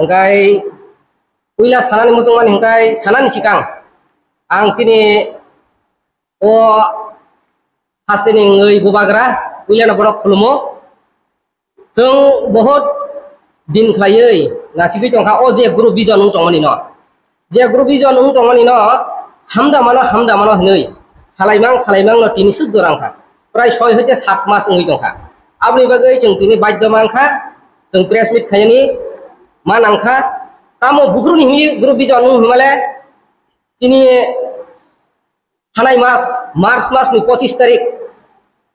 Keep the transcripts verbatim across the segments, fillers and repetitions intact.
Hingkai puila sanani muchungmani hingkai sanani sikang ang chini o hasteni wngwi bubagra puilano borok khulumo. Chwng bohot din khlaiwi nasigwi tongkha o je group vision wng tongmani no. Je group vision wng tongmani no hamda mano, hamda mano hinwi salaimang, salaimang no tini suk jora wngkha. Prai soi hoite sat mas wngwi tongkha. Aboni bagwi chwng tini baidho mankha, chwng press meet khainani ma nangkha. Tamo bukruni himi group vision wng himale chini hanai mas, March mas ni pochis tarik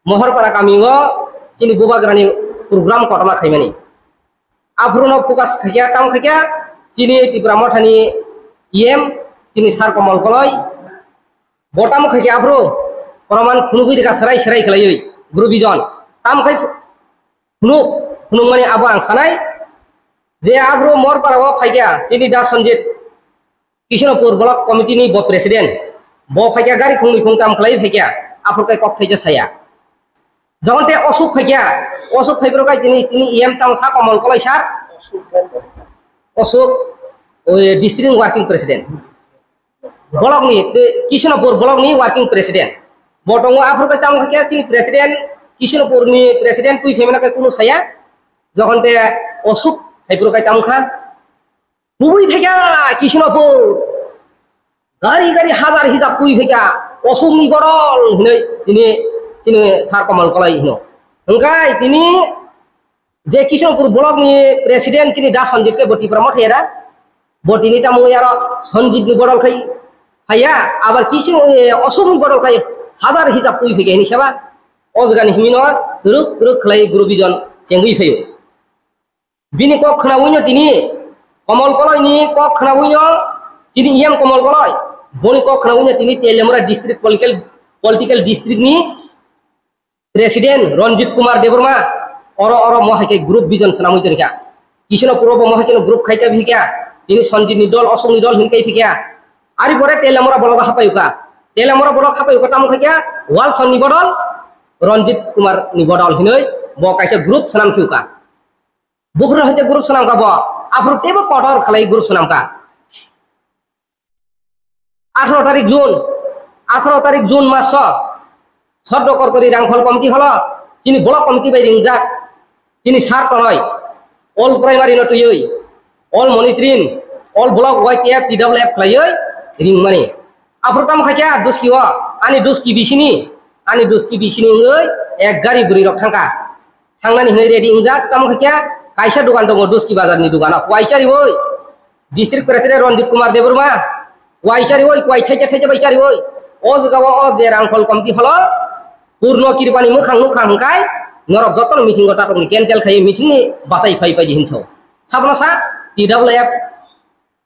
Mohorpara kami o chini bubagrani program kotorma khaimani. Aphuru no focus khaikya, tam khaikya, chini Tipra Mothani E M, chini Sir Komol Koloi, bo tam khaikya aphuru, proman phunugwi rika serai serai khlaiwi, group vision, tam khai phunuk, phunukmani abo ang sanai, je aphuru Morpara o phaikya, chini Da Sanjit, Kishnopur Block Committee ni bo president, bo phaikya gari khungni khungtam khlai phaikya, aphuru kai kok thaisa saya. Jokhon te Osuk phaikya, Osuk phaibrok kai chini, chini E M tamo sa Komol Koloi sir, Osuk, o, district working president. Block ni, e, Kishnopur block ni working president. Bo tongo aphuru kai tamo khe chini president, Kishnopur ni president twi phaimana kai kunu saya. Jokhon te Osuk phaibrok kai tamo kha. Kubui phaikya Kishnopur. Gari gari hajar hisab twi phaikya. Osukni bodol hinwi tini, tini Sir Komol Koloi hino. Hingkai tini je Kishnopur block ni president chini Da Sanjit ke bo Tipra Motha era. Bo tini tamo yaro Sanjit ni bodol khai phaiya. Abar Kishin, e, Osukni bodol khai hajar hisab twi phaikya hini seba. O jagani himino ruk ruk khlai group vision chengwi phaio. Bini kok khnawi no tini Komol Koloi ni kok khnawi no tini E M Komol Koloi. Boni kok khnawi no tini Teliamura district political, political district ni president Ranjit Kumar Debbarma. Oro, oro mo hai khe group vision swnamwi tongkha. Kishnopur o bo mo hai khe group khaikha phikha. Tini Sanjit ni dol, Osok ni dol hinwi kai phikha. Ari pore Teliamura block o hapai ukha. Teliamura block hapai ukha tamo khaikha Walson ni bodol, Ranjit Kumar ni bodol hinwi bo kaisa group swnam khi ukha. Bukrun hoite group swnamkha bo, aphuru teibo kotor khlai group swnamkha. Atharo tarik June, atharo tarik June maso, Soddo Korkori Rangkhol Committee holo, chini block committee bai ringjak, chini sir tonoi, all primary no twiwi, all monitoring, all block Y T F, T W F khlaiwi ringmani. Aphuru tamo khaikha duski o, ani duski bisini, ani duski bisini wngwi ek gari bwrwi rok thangkha. Thangnani hinwi ready wngjak, tamo khaikha kaisa dukan tongo, duski bazar ni dukan o, kuai chariwi district president Ranjit Kumar Debbarma, kuai chariwi, kuai thaija thaija bai chariwi, o jaga o, o je Rangkhol Committee holo Purno Kirpani mwkhang nukha hwnkhai norok jotono meeting o tatokni cancel khai meeting ni bachai phai phai hinso. Sabono sa T W F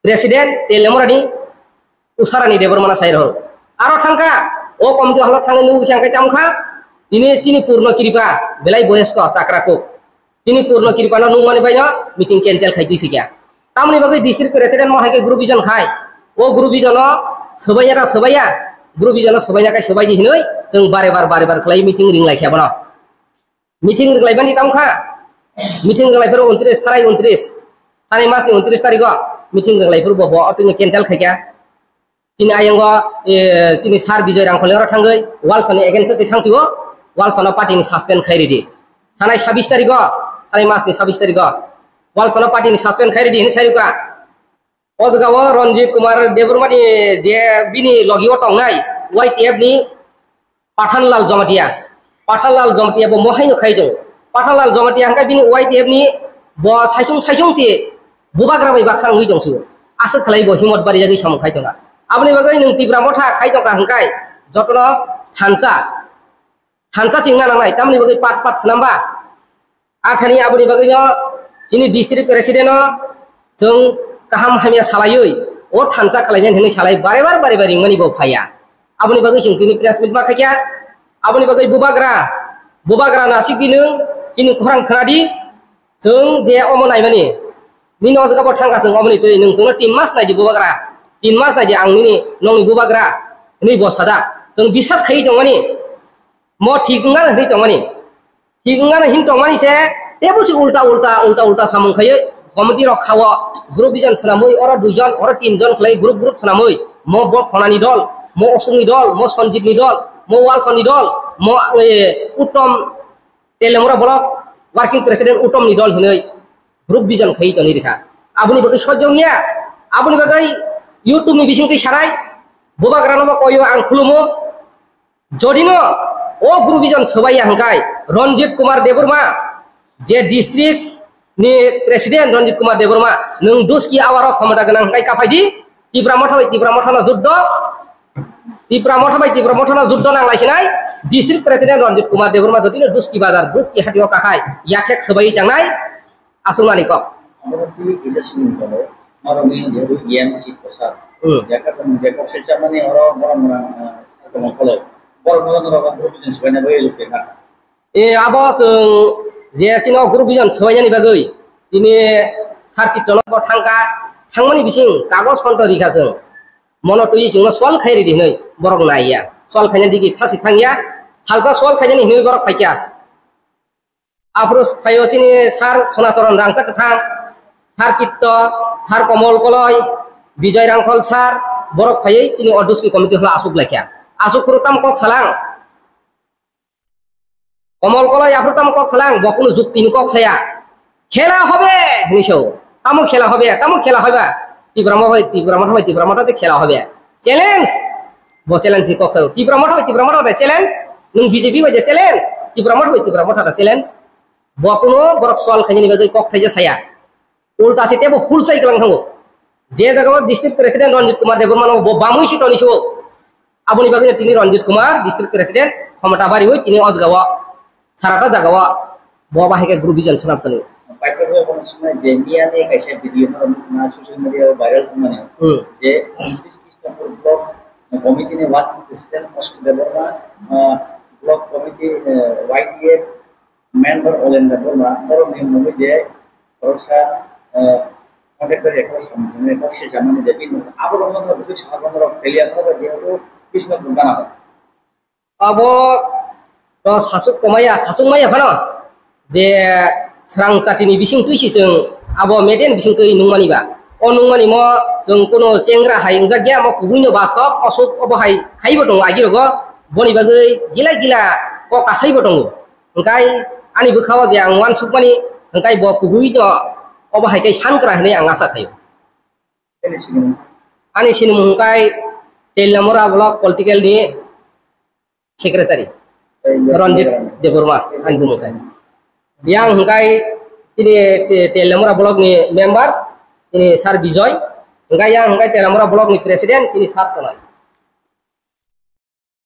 president Teliamura ni Usarani Debbarmano sai rohor. Aro thangkha, o committee holo thangwi nugwi khe ang khe tamo kha, tini chini Purno Kripa belai boyosko chakra kuk. Chini Purno Kripano nukmani baino meeting cancel khai twi phikya. Tamoni bagwi district president mo hai khe group vision khai. O group vision o swbaiya na swbaiya, group vision o swbaina khai swbai di hinwi chwng bare bar bare bar khlai meeting ring lai khe bono. Meeting rwglaibani tamo kha. Meeting rwglaiphuru untris, thanai untris. Thanai masni untris tarikho meeting rwglaiphuru bo, bo otini cancel khaikha. Chini ayango, e, chini sir Bijoy Rangkholi oro thangwi Walsoni against se thangsigo, Walsono party ni suspend khai ridi. Thanai sabis tarikho, thanai masni sabis tarikho Walsono party ni suspend khai ridi hinwi sairukha. O jaga o Ranjit Kumar Debbarma ni je bini logi o tongnai Y T F ni Pathanlal Jamatia. Pathanlal Jamatia bo mohai no khai tong. Pathanlal Jamatia hwnkhe bini Y T F ni bo saichung saichung se bubagra bai baksa wngwi tong su. Aswk khlai bo himot bari jagwi samung khai tongkha. Aboni bagwi nwng Tipra Motha khai tongkha hwnkhe jotono thansa, thansa chingna nangnai, tamni bagwi pat pat swnamba. Athani aboni bagwino chini district president no chwng kaham hamya salaiwi o thansa khlainani hinwi salai bare bar bare bar ringmani bo phaiya. Aboni bagwi chwng tini press meet ma khaikha. Aboni bagwi bubagra, bubagra nasik di nwng chini khorang khnadi, chwng je omo naimani. Nini o jaga bo thangkha chwng omoni twi nwng chwngno tin mas naidi bubagra. Tin mas naidi ang nini nongni bubagra hinwi bo sajak. Chwng bisas khaiwi tongmani. Mo thik wngna hinwi tongmani. Thik wngna hin tongmani se tebo se ulta ulta ulta ulta samung khaiwi Committee rok khao group division swnamwi, oro duijon, oro tinjon khlai group group swnamwi, mo bo Khonani dol, mo Osukni dol, mo Sanjibni dol, mo Walsoni dol, mo, eh, Uttom Telemura block working president Uttomni dol hinwi group division khai toni rikha. Aboni bagwi sojong ya, aboni bagwi YouTube ni bising twi sarai, bubagrano bo koyo ang khulumo. Jodino o group division swbaiya hwnkhe Ranjit Kumar Debbarma, je district ni president Ranjit Kumar Debbarma, nwng duski awaro khomota gwnang hwnkhe kaphai di, Tipra Motha bai Tipra Motha no juddo, Tipra Motha bai Tipra Motha no juddo nang lai sinai, district president Ranjit Kumar Debbarma jodino duski bazar, duski hatio kakhai, yakhek swbai tangnai, aswknani kok. Abo twi kisa swngmung tongo, norokni jehetu E M chief kosa. Hmm. Yakha tong je kok se chamani oro borok mwnang, ah, tongmung kholoi. Borok no norok group division swbaina bagwi lukhe na. E, abo chwng je chini group division swbainani bagwi tini sar chitto no thangkha, thangmani bising kagoj phonto rikha chwng. Mono twi chwngno sol khai ridi hinwi borok naiya. Sol khaina digi thasi thangya. Salsa sol khainani hinwi borok phaikya. Aphuru phaio chini sir Sonacharan Rangchak Kwthang, sir Chitto, sir Komol Koloi, Bijoy Rangkhol sir, borok phaiwi chini o duski committee holo aswk laikha. Aswk phuru tamo kok salang. Komol Koloi aphuru tamo kok salang, bo kunu jukti ni kok saya. Khela hobe hinwi sao. Tamo khela hobe, tamo khela hobe. Tipra Motha bai, Tipra Motha bai, Tipra Motha je khela hobe. Challenge. Bo challenge ni kok sao. Tipra Motha bai, Tipra Motha bai challenge. Nwng B J P bai je challenge. Tipra Motha bai, Tipra Motha bai challenge. Bo kuno borok sol khainani bagwi kok thaija saya. Ulta se tebo full sai kwlang thango. Je jaga o district president Ranjit Kumar Debbarma no bo bamwi si toni so. Aboni bagwi tini Ranjit Kumar district president khomota bariwi tini o jaga o sarata jaga o bo bahai khe group division swnam tani. Paithak rok bono swmai je miya ni kaisa video no na social media o viral wngmani. Hmm. Je East Krishnapur block committee ni working president Ashok Debbarma, ah, block committee, eh, Y D F member Olendra Debbarma, borok ni mungwi je khoroksa, eh, contractor ekho samani, ekho se samani je bini abo rok no bwswk saha rok failure no jehetu Krishnapur gana. Abo to sasuk komaya, sasuk maya phano je srang chati ni bising twi si chwng abo median bising twi nungmani ba. O nungmani mo chwng kuno chengra hai wngjak ya, mo kubui no bastob, osuk obo hai, hai bo tongo agi rogo, boni bagwi gila gila kok kasai bo tongo. Hwnkhe ani bwkhao je ang uansukmani, hwnkhe bo kubui no obo hai khe sankra hinwi ang asa khaio. Ani sinimung hwnkhe Telamura block political ni secretary Ranjit Debbarma ani bumung khe. Yang hwnkhe chini Te-, Telamura block ni member chini Sir Bijoy, hwnkhe yang hwnkhe Telamura block ni president chini Sir Tonai.